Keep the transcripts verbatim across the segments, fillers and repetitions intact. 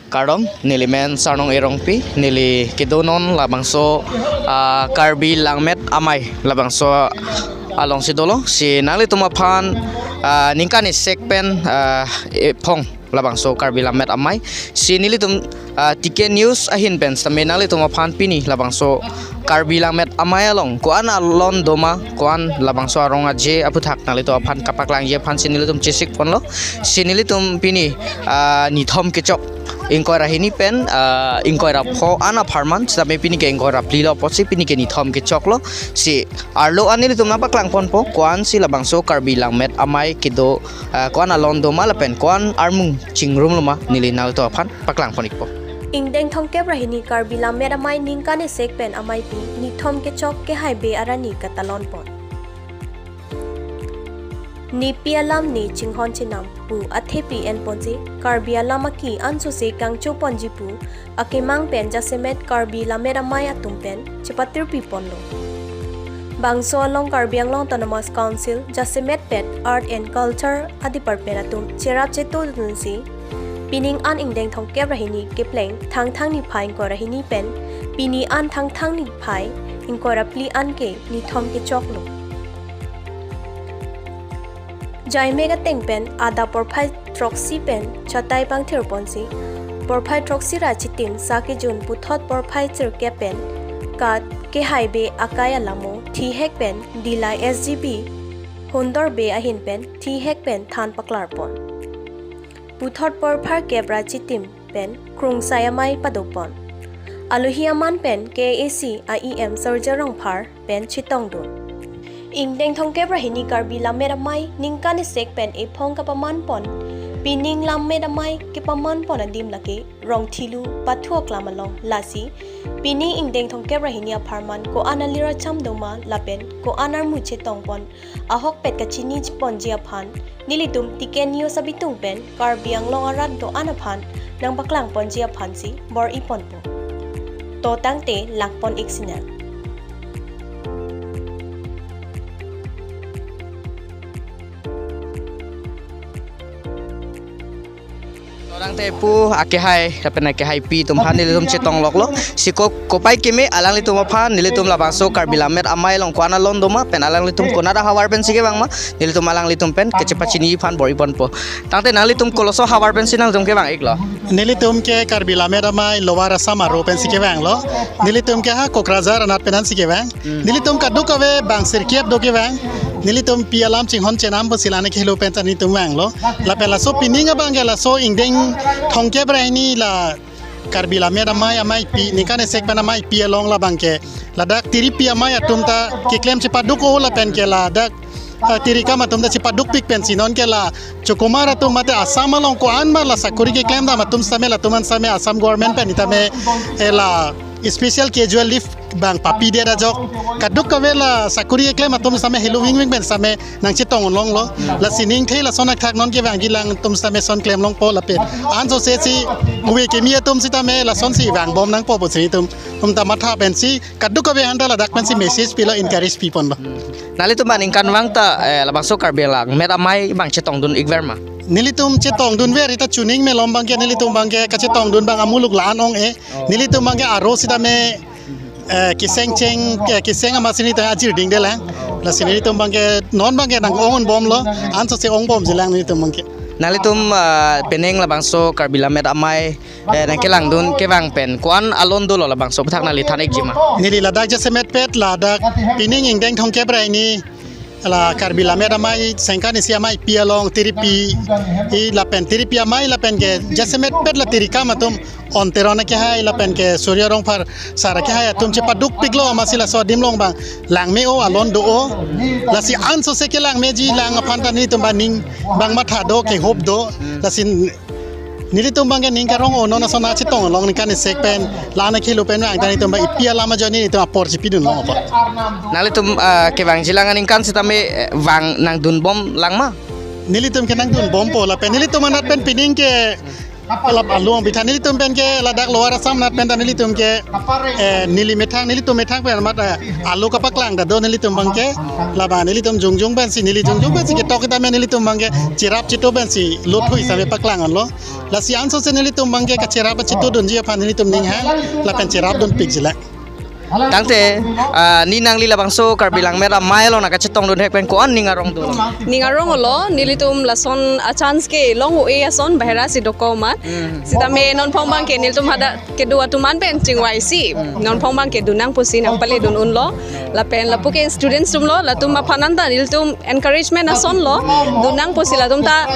Kardom, neli men Sarnong Erongpi, neli kedo non labangso, ah, Karbi Langmet Amei labangso alongsi dolo, si nanglitum aphan, ah, ningkan isek pen, ah, ephong labangso Karbi Langmet Amei, si nelitum, ah, T K News ahin pen sitame nanglitum aphan pini labangso Karbi Langmet Amei along ko-an alon doma, ko-an labangso arong aje aputhak nanglitum aphan kapaklangji aphan si nelitum chesik ponlo. Si nelitum pini, ah, nithom kechok ingkoi ra hini pen, ah, ingkoi ra pho an apharman, sitame pini ke ingkoi ra phli lo apotsi pini ke nithom kechoklo. Si arlo an nelitum nangpaklang ponpo ko-an si labangso Karbi Langmet Amei kedo, ah, ko-an alon doma lapen ko-an armung chingrum loma, neli nanglitum aphan paklang pon ikpo. Ingdeng thomkep ra hini Karbi Langmet Amei ningkan isek pen ameipi nithom kechok Kehaibe arani katalon pon. Nepi alam ne chinghon chenam pu athepi en ponsi Karbi alam aki ansose kangcho ponji pu akemang pen jasemet Karbi Langmet Amei atum pen chepatirpi ponlo. Bangso along Karbi Anglong Autonomous Council jasemet pet Art and Culture a-department atum cherap chetodunsi pining an ingdeng thomkep ra hini kepleng Thangthang niphai ingkoi ra hini pen pini an Thangthang niphai ingkoi ra phli an ke nithom kechoklo. Jaimek ateng pen adap porphai throksi pen chatai pangthir ponsi porphai throksi ra chitim sa kejun puthot porphai chirkep pen kat Kehaibe akai alamo thihek pen Dillai S G B Hundor Bey ahin pen thihek pen than paklar pon. Puthot porphai kep ra chitim pen Krungsai Amei pado pon. Alohi aman pen K A A C a E M Surjya Rongphar pen chetongdun. Ingdeng thomkep ra hini Karbi Langmet Amei ningkan isek pen ephong kapaman pon. Pining Langmet Amei kepaman pon adim lake Rongthilu pathu aklam along, lasi pining ingdeng thomkep ra hini apharman ko-an alir acham doma lapen ko-an armu chetong pon ahokpet kachini ponji aphan nelitum T K News abitung pen Karbi Anglong arat do-an aphan nangpaklang ponji aphansi bor-i ponpo. To tangte lang pon ik sinang. To tangte pu akehai, lapen akehaipi atum aphan nelitum chetong loklo. Si ko kopai keme alanglitum aphan nelitum labangso Karbi Langmet Amei along ko-an alon doma pen alanglitum konat ahavar pensi kevang ma, nelitum alanglitum pen kachepachini aphan bor-i ponpo. Tangte nanglitum koloso havar pensi nangtum kevang iklo? Nelitum ke Karbi Langmet Amei Lower Assam aro pensi kevanglo. Nelitum ke ha Kokrajhar anat pen ansi kevang. Hmm. Nelitum kadokave bang sirkep do kevang. Nelitum pi alam chinghon chenam pusi la-an akhelo pen ta nelitum vanglo. Lapen laso pining abang ke laso ingdeng thomkep ra hini la Karbi Langmet Amei ameipi, ningkan isek pen ameipi along labang ke ladak tiripi amei atum ta keklem chepaduk-o lapen ke ladak, eh, tirikam atum ta chepadukpik pensi non ke la chokomar atum mate Assam along ko-an ma la sakori keklem dam atum sitame latum an sitame Assam government pen itame, eh, la special casual leave bang papidet ajok kadokave la sakori keklem atum sitame helo vingving pen sitame nangchetong longlo. Lasi ningthe lason athak non kevangji alangtum sitame son klem longpo lapen ansose si uve kemi atum sitame lasonsi vangbom nangpo pusi nelitum, tum ta matha pensi kadokave aphanta ladak pensi message pilo, encourage pi ponlo. Nanglitum aningkanvang ta, eh, labangso Karbi Langmet Amei abang chetongdun ikver ma? Nelitum chetongdunver, ita chuning malom abang ke nelitum abang ke kachetongdun abang amuluk la-an ong-e. Oh. Nelitum abang ke aro sitame, eh, kesengcheng, eh, keseng amatsi nelitum ajir dingde lang. Lasi nelitum abang ke non abang ke nang-ongbomlo, ansose ongbomji lang nelitum abang ke. Nanglitum, ah, penang labangso Karbi Langmet Amei, eh, nangkelangdun kevang pen ko-an alon dolo labangso aputhak nangli than ikji ma? Neli ladak jasemet pet ladak pining ingdeng thomkep ra hini la Karbi Langmet Amei sengkan isi ameipi along tiripi, i lapen tiripi amei lapen ke jasemet pet la tirikam atum Onteron akehai lapen ke Surjya Rongphar sar akehai atum chepadukpiklo amatsi laso adim along abang langme-o, alon do-o. Lasi ansose kelangmeji lang aphanta nelitum abang ning abang matha do, kehop do. Lasi nelitum abang ke ning karong-o, non ason nangchetong along ningkan isek pen la-an akhelo pen vang ta nelitum abang ipi alam ajoine nelitum apor chepidun longpo. Nanglitum, ah, kevangji lang aningkan sitame, eh, vang nangdunbom lang ma? Nelitum ke nangdunbompo lapen nelitum anat pen pining ke Lap along pitha nelitum pen ke ladak Lower Assam nat pen ta nelitum ke, eh, neli methang, nelitum methang pen mat, eh, alo kapaklang ta do nelitum abang ke. Labang nelitum jongjong pensi, neli jongjong pensi ketok kita men nelitum abang ke cherap cheto pensi lothui same paklang anlo. Lasi anso se nelitum abang ke kacherap cheto dunji aphan nelitum ninghang lapen cherap dunpik jila. Tangte, ah, ne nangli labangso Karbi Langmet Amei along nangkachetong dunhek pen ko-an ning arong dolo? Ning arong olo, nelitum lason a chance kelong un-e ason bahera si dokok amat. Hmm. Sitame non phong abang ke nelitum hadak kedo atum an pen chingvaisi. Hmm. Non phong abang ke dun nang pusi nangpale dun unlo. Lapen lapu ke students atum lo, latum aphan anta nelitum encouragement ason lo. Dun nang pusi latum ta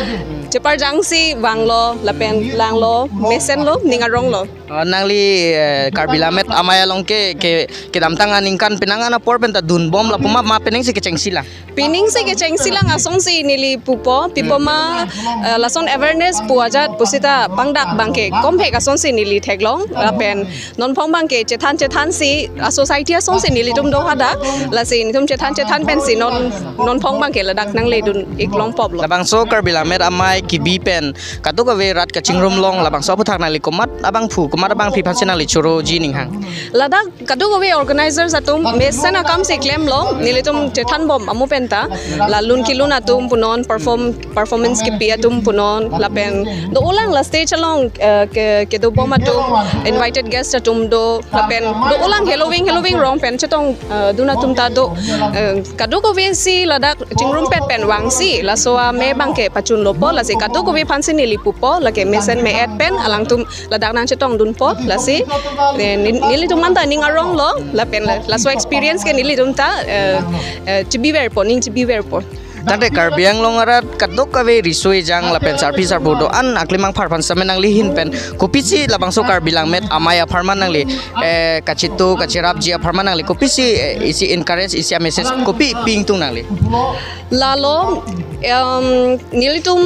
cheparjangsi vanglo, lapen langlo, mesenlo, ning arong lo. Ah, nangli, eh, Karbi Langmet Amei along ke, ke, kedamtang aningkan penang an apor pen ta dunbom lapu ma, ma penang si kechengsi lang? Penang si kechengsi lang asonsi neli pupo, pipo ma, eh, lason awareness pu ajat pusita pangdak abang ke komhek asonsi neli theklong, lapen non phong abang ke chethan chethan si, a society asonsi nelitum do hadak, lasi nelitum chethan chethan pensi non, non phong abang ke ladak nangle dun-ik longpoplo. Labangso Karbi Langmet Amei kebi pen kadokave rat kachingrum along labangso aphuthak nangli komat abangphu, komat abangpi aphansi nangli choroji ninghang? Ladak kadokave organizers atum mesen akam si klemlo, nelitum chethanbom amu pen ta, la lun kelun atum punon, perform, performance kepi atum punon, lapen do-olang la stage along, eh, ke, kedobom atum, invited guest atum do, lapen do-olang heloving, heloving rong pen chetong, eh, dun atum ta do, eh, kadokave si ladak chingrumpet pen vangsi, laso amei abang ke pachunlopo, lasi kadokave aphansi neli pupo, lake mesen me-et pen alangtum ladak nangchetong dunpo, lasi, eh, ne-, nelitum anta ning arong lo, lapen la, laso experience ke nelitum ta, eh, eh, chebiverpo, ning chebiverpo. Tangte Karbi Anglong arat kadokave riso ejang lapen sarpi sarpo do-an aklimang phar aphan sitame nangli ahin pen kopisi labangso Karbi Langmet Amei apharman nangli, eh, kacheto kacherapji apharman nangli kopisi, eh, isi encourage, isi a message kopi pi ingtung nangli? Lalo, em, nelitum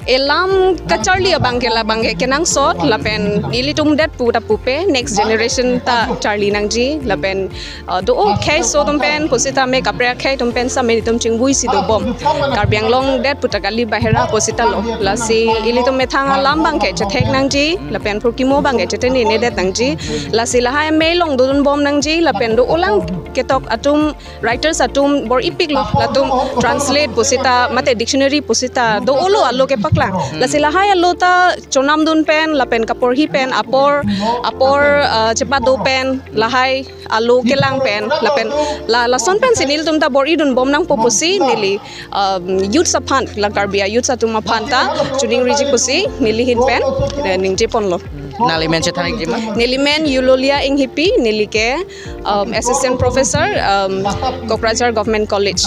elam kacharli abang ke labang ke kenangsot, lapen nelitum det pu ta pupe, next generation ta charli nangji, lapen, uh, do-o khei aso atum pen pusitame kaprek akhei atum pen same nelitum chingvui si dobom. Karbi Anglong det pu ta kali, bahera pusita lo. Lasi ilitum methang alam abang ke chethek nangji, lapen phurkimo abang ke chetene nedet nangji. Lasi lahai amei along dodunbom nangji, lapen do-olang ketok atum writers atum bor-ipik lo, latum translate pusita mate dictionary pusita do-olo alo kepaklang. Lasi lahai alo ta chonam dun pen lapen kaporhi pen apor, apor, ah, chepado pen lahai alo kelang pen lapen la, lason pensi nelitum ta bor-idunbom nangpo pusi neli, um, youths aphan, la Karbi a youths atum aphan ta chuning riji pusi neli ahin pen, eh, ningjeponlo. Nangli men chethan-ikji ma? Neli men Eulolia Enghipi, neli ke, um, Assistant Professor, um, Kokrajhar Government College.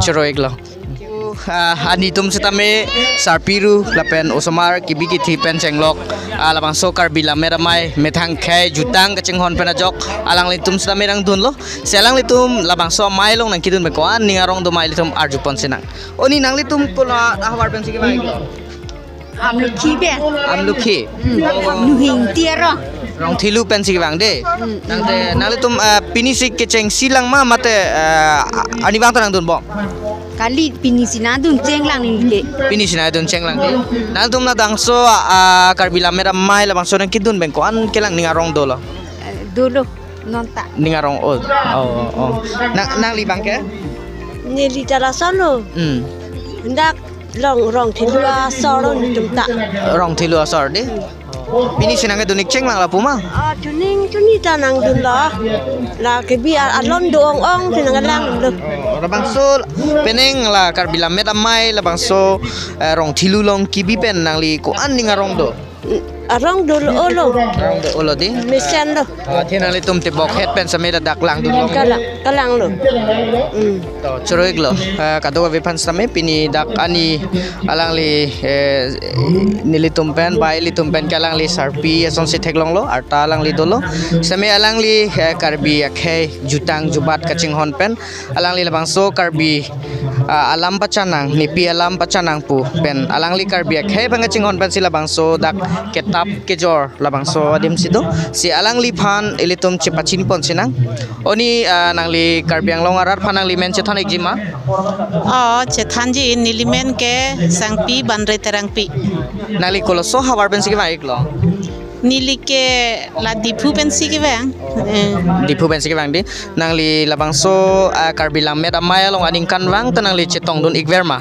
Choro-iklo. Ah, anitum sitame sarpi ru lapen osomar kebi kethe pen chenglok, ah, labangso Karbi Langmet Amei methang khei jutang kachinghon pen ajok alanglitum sitame nangdunlo. Si alanglitum labangso amei along nangkedun pen ko-an ning arong do ma ilitum arjupon sinang. O ne, nanglitum kola ahavar pensi kevang? Amlokhi pen. Amlokhi. Hmm. Nuhingti arong. Rongthelu pensi kevang de. Hmm. Tangte nanglitum, eh, pini si kechengsi lang ma mate, eh, arnivang ta nangdunbom? Kali, pini si nangdun chenglang neli ke. Pini si nangdun chenglang de. Nanglitum labangso, ah, Karbi Langmet Amei labangso nangkedun pen ko-an kelang ning arong dolo? Eh, dolo. Non ta. Ning arong o. Oh, oh. Nang, nangli abang ke? Neli ta lason lo. Hmm. Dak rong, rongthelu asor lo nelitum ta. Rongthelu asor de? Hmm. Pini si nangkedun-ik chenglang lapu ma? Ah, chuning chuni ta nangdunlo. La kebi a-, alon do-ong-ong si nanglang lo. Oh, labangso penang la Karbi Langmet Amei labangso, eh, rongthelu along kebi pen nangli ko-an ning arong do? Arong dolo olo. Arong dolo de? Mesen lo. Ah, athe nanglitum tebok het pen same ladak langdunlong. Kalang, kalanglo. Hmm. To, choro-iklo. Ah, kadokave aphan sitame pini dak ani alangli, eh, nelitum pen, bai ilitum pen ke alangli sarpi asonsi theklonglo, arta alangli dolo. Sitame alangli, eh, Karbi akhei jutang jubat kachinghon pen alangli labangso Karbi ah, alam pachanang, nepi alam pachanang pu pen alangli Karbi akhei aphan kachinghon pensi labangso dak ketap kejor labangso adim si do. Si alangliphan ilitum chepachini ponsinang. Oni, ah, nangli Karbi Anglong arat aphan nangli men chethan ikji ma? Oh, chethanji, neli men ke Sangpi Banre Terangpi. Nangli koloso havar pensi kevang iklo? Neli ke la Diphu pensi kevang. Eh. Diphu pensi kevang dei. Nangli labangso, ah, Karbi Lammet Amei along aningkan vang ta nangli chetongdun ikver ma?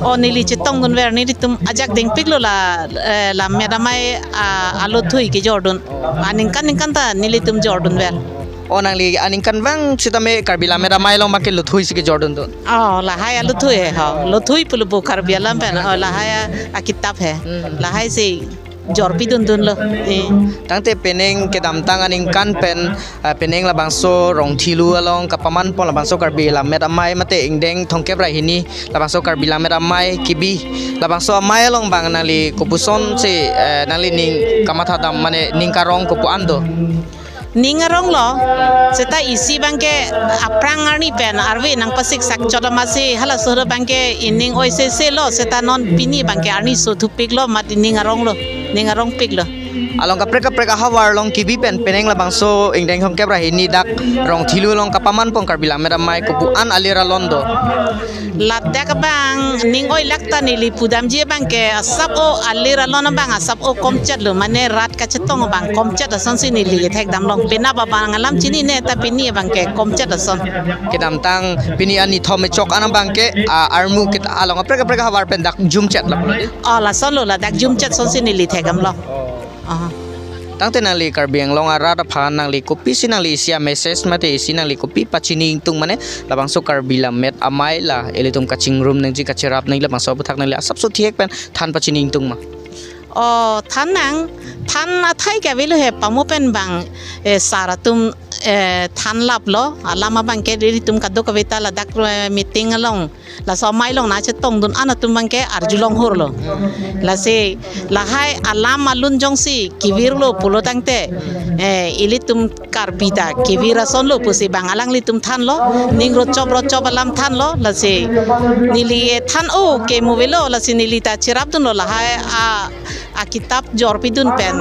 Oh, neli chetongdunver, nelitum ajak dengpiklo la, eh, Lammet Amei, ah, alothui kejordun. Aningkan ningkan ta nelitum jordunver. Oh, nangli aningkan vang sitame Karbi Lammet Amei along abangke lothui si kejordundun. Oh, lahai alothui he, ho. Lothui pulo bo Karbi alam pen. Oh, lahai a, akitap he. Hmm. Lahai si jorpidundunlo. Eh. Tangte penang kedamtang aningkan pen, ah, penang labangso Rongthelu along kapaman pon labangso Karbi Lammet Amei mate ingdeng thomkep ra hini labangso Karbi Lammet Amei kebi. Labangso amei along abang nangli kopuson si, eh, nangli ning kamathadam mane ning karong kopu-an do? Ning aronglo, seta isi abangke aphrang arni pen arve nangpasiksak chot amatsi halaso abangke ining oi seselo, seta non pini abangke arni so thupiklo, mat ining aronglo, ning arongpiklo. Along kaprek kaprek ahavar along kebi pen penang labangso ingdeng thomkep ra hini dak Rongthelu along kapaman pon Karbi Lammet Amei kopu-an alir alon do? Ladak abang ning oilak ta neli pudamji abangke asap-o alir alon abang asap-o komchetlo, mane rat kachetong abang komchet asonsi neli kethekdamlong. Penap abang alam chinine ta pini abangke komchet ason. Kedamtang pini arni thom echok an abangke, ah, armu keta along kaprek kaprek ahavar pen dak jumchet lapu dei. Oh, lasonlo, ladak jumchet asonsi neli thekdamlong. Oh. Aha. Tangte nangli Karbi Anglong arat aphan nangli kopisi nangli isi a-message mate isi nangli kopi pachini ingtung mane labangso Karbi Lammet Amei la ilitum kachingrum nangji kacherap nangji labangso aputhak nangli asapso thihek pen than pachini ingtung ma? Oh, than nang, than athai ke avelo he, pamo pen abang, eh, sar atum, eh, thanlaplo, alam abangke ilitum kadokave ta ladak, eh, meeting along laso amei along nangchetongdun an atum abangke arjulong horlo. Lasi lahai alam alun jongsi kevirlo pulo tangte, eh, ilitum Karbi ta kevir asonlo pusi abang alanglitum thanlo, ning rochop rochop alam thanlo, lasi neli, eh, than-o ke mo avelo, lasi neli ta cherapdunlo lahai a, akitap jorpidun pen,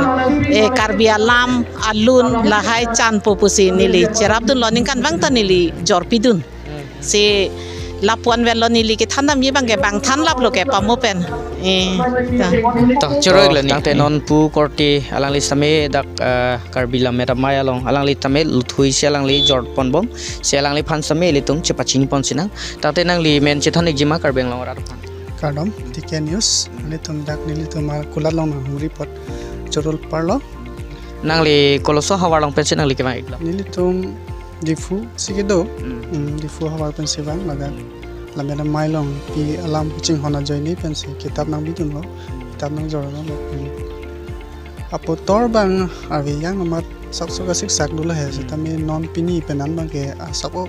eh, Karbi alam alun lahai chanpo pusi neli cherapdunlo, ningkan vang ta neli jorpidun. Si lapu-an avelo, neli kethandamji abangke abang thanlaplo ke pamo pen. Eh, ta. To, choro iklo. Tangte non pu korte alangli sitame dak, eh, Karbi Lammet Amei along alangli tame lothui si alangli jorponbom. Si alangliphan sitame ilitum chepachini ponsinang. Tangte nangli men chethan ikji ma Karbi Anglong arat aphan? Kardom, T K News. Nelitum dak nelitum akulat along nanghumri apot choro parlo. Nangli koloso havar along pensi nangli kevang iklo? Nelitum Diphu si kedo. Hmm. Hmm, Diphu havar pensi vang, ladak Lammet Amei along pi alam chinghon ajoine pensi kitap nangbidunlo, kitap nangjordunlo. Hmm. Abotor abang arve yang amat asapso kasiksak dolo he, hmm, sitame non pini pen an abangke asap-o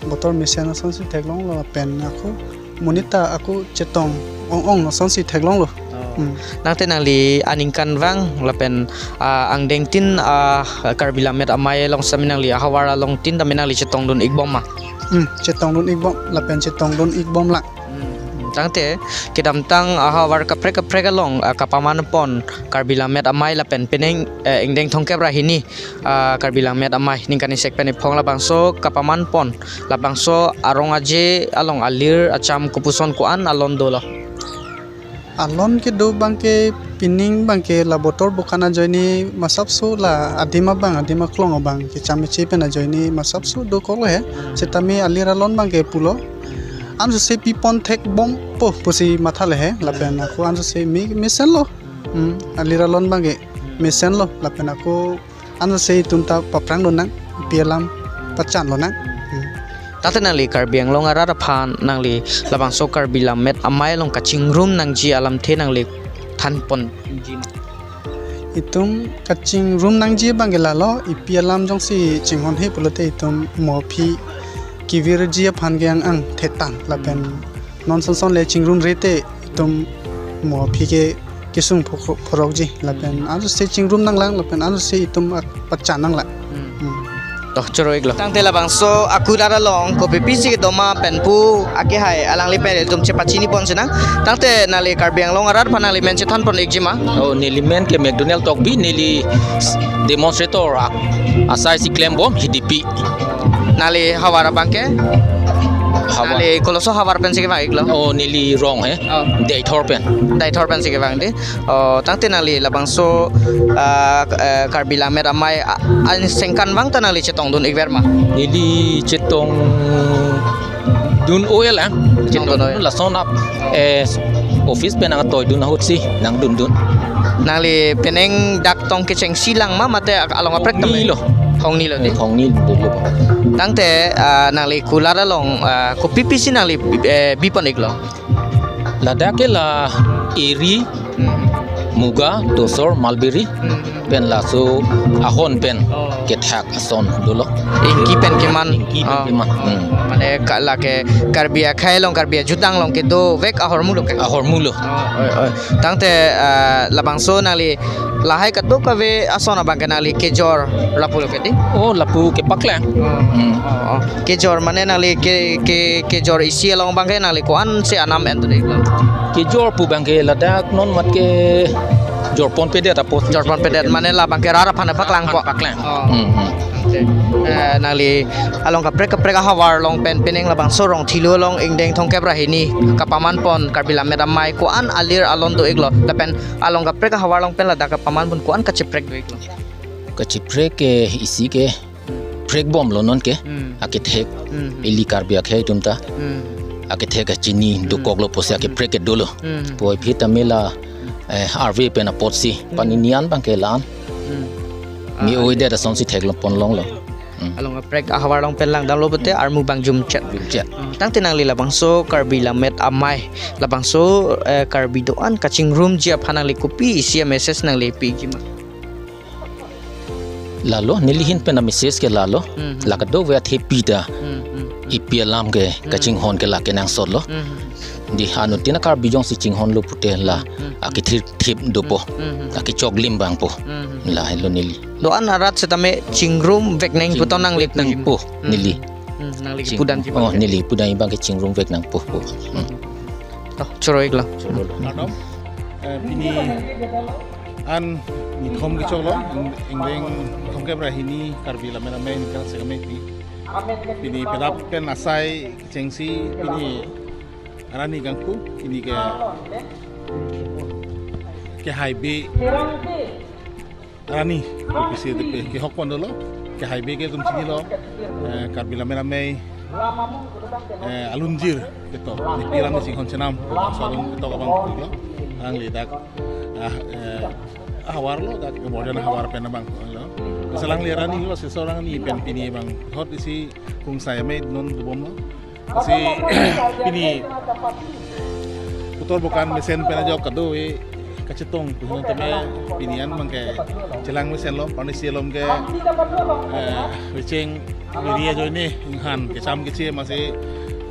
botor mesen asonsi theklonglo pen ako monit ta ako chetong ong-ong asonsi theklonglo. Oh. Hmm. Tangte nangli aningkan vang lapen, ah, angdengtin, ah, Karbi Lammet Amei along sitame nangli ahavar alongtin tame nangli chetongdun ikbom ma? Hmm, chetongdun ikbom lapen chetongdun ikbomlang. Hmm. Tangte kedamtang ahavar kaprek kaprek along, ah, kapaman pon Karbi Lammet Amei lapen penang, eh, ingdeng thomkep ra hini, ah, Karbi Lammet Amei ningkan isek pen iphong labangso kapaman pon labangso arong aje along alir acham kopuson ko-an alon dolo? Alon kedo abangke pining abangke la botor bokan ajoine masapso la adim abang, adim aklong abang kecham keche pen ajoine masapso dokoklo he. Sitame alir alon abangke pulo, ansose pipon thekbompo pusi mathalo he, lapen ako ansose me, mesenlo. Hmm, alir alon abangke mesenlo, lapen ako ansose itum ta paphrang lonang, pi alam pachan lonang. Hmm. Tangte nangli Karbi Anglong arat aphan nangli labangso Karbi Lammet Amei along kachingrum nangji alamthe nangli thanponji ma? Itum kachingrum nangji abangke lalo, ipi alam jongsi chinghonhe pulote itum mo aphi kevirji aphan ke ang ang thetan lapen non sonson le chingrumre te itum mo aphi ke kesung phoro-, phorokji lapen ansose chingrum nanglang lapen ansose itum ak-, pachan nanglang. Hmm. Hmm. Toh, choro-iklo. Tangte labangso akulat along kopi pisi kedo ma pen pu akehai alangli pen ilitum chepachini pon sinang. Tangte nangli Karbi Anglong arat aphan nangli men chethan pon-ikji ma? Oh, neli men ke McDonald Tokbi, neli s-, demonstrator ak-, asai si klembom H D P. Nangli havar abang ke? Havar. Nangli koloso havar pensi kevang-iklo? Oh, neli Rong he. Oh. Deithor pen. Deithor pensi kevang dei. Oh, tangte nangli labangso, ah, eh, Karbi Lammet Amei, ah, aningkan vang ta nangli chetongdun-ikver ma? Neli chetongdun-o-elang. Chetongdun-o-el. Chetongdun lason ap, eh, office pen nangtoidun ahut si nangdundun. Nangli penang dak tong kechengsi lang ma mate along kaprek tame? Hongnilo. Hongnilo dei. Eh, hongnilo. Tangte, ah, nangli kulat along, ah, kopi pisi nangli, eh, bipon-iklo? Ladak ke la eri, hmm, muga, tosor, mulberry, hmm, pen laso ahon pen, oh, kethak ason dolo. Ingki pen keman. Ingki pen, oh, keman. Hmm. Mane ka-, lake Karbi akhei along, Karbi ajutang along kedovek ahormu lo ke? Ahormu lo. Oh, oi, oi. Tangte, ah, labangso nangli lahai kadokave ason abang ke nangli kejor lapu lo ke dei? Oh, lapu kepaklang. Oh. Hmm. Oh, oh. Kejor mane nangli ke, ke, kejor isi along abang ke nangli ko-ansi anam en tu dei? Kejor pu abang ke ladak non mat ke jorponpedet apot. Jorponpedet mane labang ke rat aphan paklang po. Paklang. Oh. Hmm, hmm. Oke. Eh, nangli along kaprek kaprek ahavar along pen penang labangso Rongthelu along ingdeng thomkep ra hini kapaman pon Karbi Lammet Amei ko-an alir alon do-iklo, lapen along kaprek ahavar along pen ladak kapaman pon ko-an kacheprek do-iklo? Kacheprek ke isi ke prekbomlo non ke, hmm, akethek, hmm, ili Karbi akhei atum ta, hmm, akethek kachini, hmm, dokoklo pusi, hmm, akeprek ke dolo. Hmm. Puvoiphit tame la, eh, arve pen apotsi, hmm, panini an abang ke la-an. Hmm. Me-oi, ah, det asonsi theklong ponlonglo. Hmm. Along kaprek ahavar along pen langdamlo pute armu abang jumchet. Jumchet. Hmm. Tangte nangli labangso Karbi Lammet Amei, labangso, eh, Karbi do-an kachingrumji aphan nangli kopi isi a-message nangli pi-ikji ma? Lalo, neli ahin pen a-message ke lalo, hmm, hmm, la kadokave athepi ta, hmm, hmm, hmm, epi alam ke, hmm, kachinghon ke lake nangsotlo. Hmm, hmm. Dei anuttin a-Karbi jongsi chinghonlo pute la, hmm, hmm, akethirthip dopo, hmm, hmm, hmm, akechoklim vangpo. Hmm, hmm. Lahelo neli. Do-an arat setame chingrumvek nangpo, ching-, to nangli vek nangpo, hmm, neli. Hmm, nangli ching-, kepudanji, oh, abang ke, neli kepudanji abang ke chingrumvek nangpo pu. Hmm. Toh, choro-iklo. Choro-iklo. Kardom, eh, pini an nithom kechoklo, ing-, ingdeng thomkep ra hini Karbi Lammet Amei aningkan isi amei pi. Pini penap pen asai kechengsi pini arani kangpu, pini ke, kehaibe arani, kopisi de pe, kehok pon dolo, kehaibe ke itum chinilo, eh, Karbi Lammet Amei, eh, alunjir ketok, nepi alam chinghon chenam, bangso alun ketok abang pulo, alangli dak, ah, eh, ahavar lo, dak keborjan ahavar pen abang lo. Lasi alangli arani lo, si seorang ni pen pini abang, hot isi kungsai amei non dobomlo. Lasi pini putor bukan mesen pen ajok kadokave kachetong pu hini tame pini an abang ke chelang mesenlo, parnisi alom ke, eh, recheng miri ajoine inghan kecham keche masi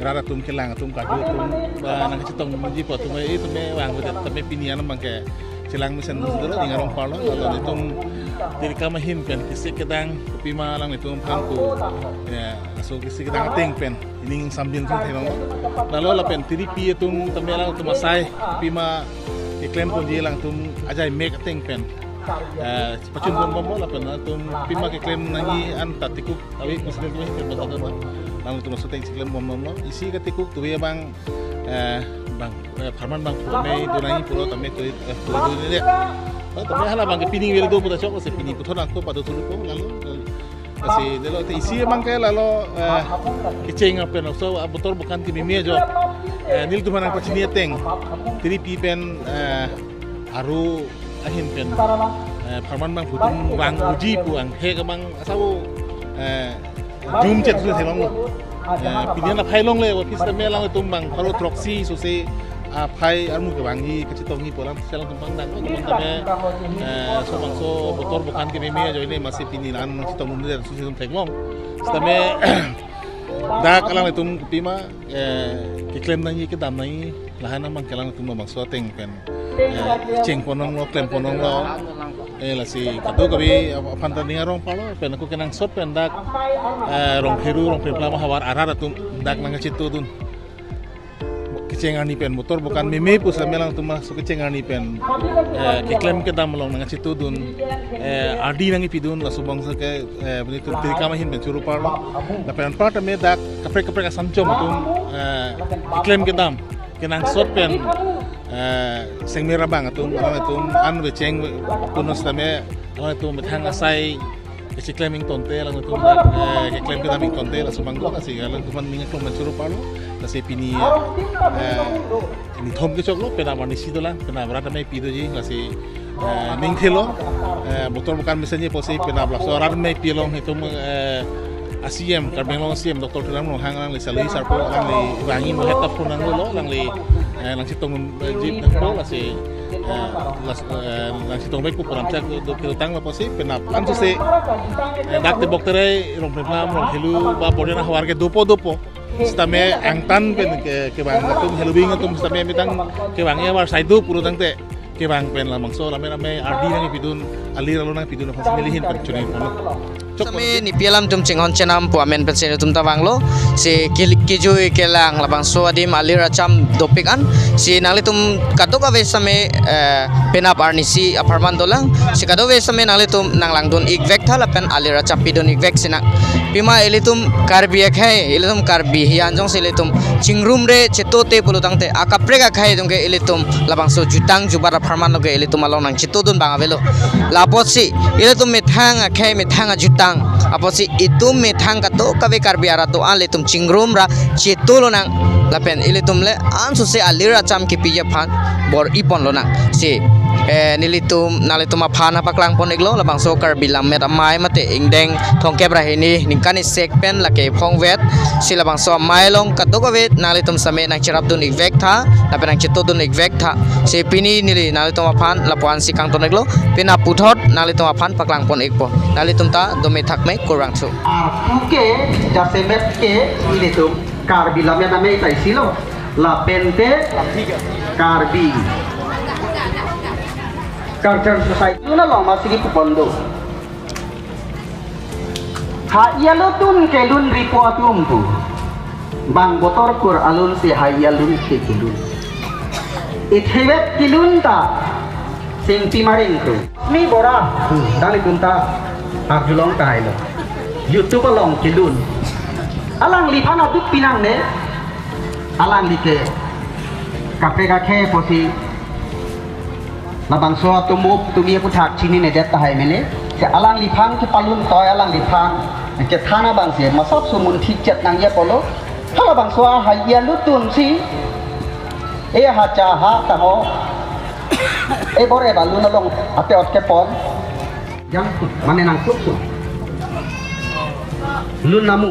rat atum kelang atum kaju atum ba nangkachetongji pu atum, eh, tame vang pu tame pini an abang ke chelang mesen dolo, ning arong parlo, lalu itum tirikam ahin pen kesik kedang, kopima alanglitum aphan ko, eh, laso kesik kedang ateng pen ining sambil si theklonglo. Lalo lapen tiripi atum tame alangtum asai, kopima keklem ponji alangtum ajai mek ateng pen, eh, pachun ponbomlo, lapen atum kopima keklem nangji an ta tikuk ave, president ave pen bata daba. Alangtum laso ateng si klembomlo. Isi katikuk tuve abang, eh, bang, eh, pharman bangphu amei do nangji pulo tame tuve, eh, tuve do nile. Oh, tame hala abang ke pini vel do pu ta chok, lasi pini puthot nangkok pado thulupo lalo. Lasi lalo te isi abang ke lalo, eh, kecheng apen so, ah, putor bukan kememe ajo. Eh, nelitum aphan nangpachini ateng, tiripi pen, eh, aru ahin pen, eh, pharman bangphu atum vang uji pu angthek abang asau, eh, jumchet si theklonglo. Eh, pini an aphai longle, office tame alangtum bang pharo throksi sose aphai armu kevangji kachetongji pu alam si alangtum pangdang, alangtum tame, eh, so bangso putor bukan kememe ajoine masi pini la-an chetongdunde sose itum theklong. Sitame dak alanglitum kopima, eh, keklem nangji kedam nangji lahan abang ke alangtum labangso ateng pen, eh, cheng ponlonglo, klem ponlonglo. Eh, lasi kadokave aphan ta ning arong parlo, pen ako kenangsot pen dak, eh, Rongpheru, Rongpheplam ahavar arat atum dak nangchetodun. Kecheng arni pen, motor bokan meme pusitame alangtum laso kecheng arni pen, eh, keklem kedam along nangchetodun, eh, ardi nangkepidun, laso bangso ke, eh, bini tum tirikam ahin pen choro parlo. Lapen anparta me dak kaprek kaprek asanchom atum, eh, keklem kedam, kenangsot pen, eh, sengmir abang atum, alangtum an vecheng punos tame, alangtum methang asai, kacheklemji tangte, alangtum dak, eh, keklem kedamji tangte, laso abang do, lasi alangtum aphan ning aklong pen choro parlo, lasi pini, eh, nithom kechoklo, penap arnisi dolang, penap rat amei pi doji, lasi, eh, ning thelo, eh, motor bokan mesenji apotsi penap laso rat amei pi along itum, eh, a C M, Karbi Anglong C M, Doctor Tuliram Ronghang alangli salui sarpo, alangli vangji mo het ta phone nanglo, alangli, eh, nangchetong, eh, jeep nangpo, lasi, eh, las-, eh, nangchetong baik pu program chak do kilo tanglo apotsi penap ansose, eh, dak Tebok Terai, Rongpheplam, Rongphelu, ba Bordian ahavar ke dopo dopo. Sitame angtan pen ke, kevang atum, helubing atum sitame methang kevang ya war saidu puru tangte kevang pen labangso lame lame ardi nangpidun, alir alo nangpidun aphan neli ahin pen choningri ponlo. Chok. Sitame nepi alam atum chinghon chenam pu amen pensi netum ta vanglo. Si kili-, kejui kelang labangso adim alir acham dopik an. Si nanglitum kadokave sitame, eh, penap arnisi apharman dolang. Si kadokave sitame nanglitum nanglangdun ikvek tha lapen alir acham pidun ikvek sinang. Pima ilitum Karbi akhei, ilitum Karbi hian jongsi ilitum chingrumre chetote pulo tangte, akaprek akhei atum ke ilitum labangso jutang jubat apharman lo ke ilitum along nangchetodun abang avelo. La apotsi ilitum methang akhei, methang ajutang, apotsi itum methang kadokave Karbi arat do-an ilitum chingrum ra cheto lonang, lapen ilitum le ansose alir acham kepiji aphan bor-i pon lonang. Si, eh, nelitum, nanglitum aphan paklang pon iklo, labangso Karbi Lammet Amei mate ingdeng thomkep ra hini ningkan isi pen lake phongvet, si labangso amei along kadokave nanglitum sitame nangcherapdun ikvek tha, lapen nangchetodun ikvek tha. Si pini neli nanglitum aphan lapu-an si kangton iklo, penap puthot nanglitum aphan paklang pon ikpo. Nanglitum ta dome thakme, kurvangthu. Arpu ke jasemet ke ilitum Karbi Lammet Amei ta isi lo. Lapen te Karbi Culture Society alun along masi kipu pon do. Hai alutun kelun ripo atum pu. Bang botor kur alun si hai alun si kelun. Ithewet kelun ta singpi maring tu. Mi bora, hmm, dali kunta arjulong tailo. YouTube along kelun. Alangliphan aduk pinangne. Alangli ke kaprek akhei apotsi labangso atum up tumi aputhak chininedet tahai mene. Si alangliphan kepalun toi alangliphan kethan abang si masap sumun thik chet nangji apotlo. Halabangso ahai alutun si e hacha ha tamo e bor e balun along ate ot kepon. Jang mane nangkuk su. Lun namu.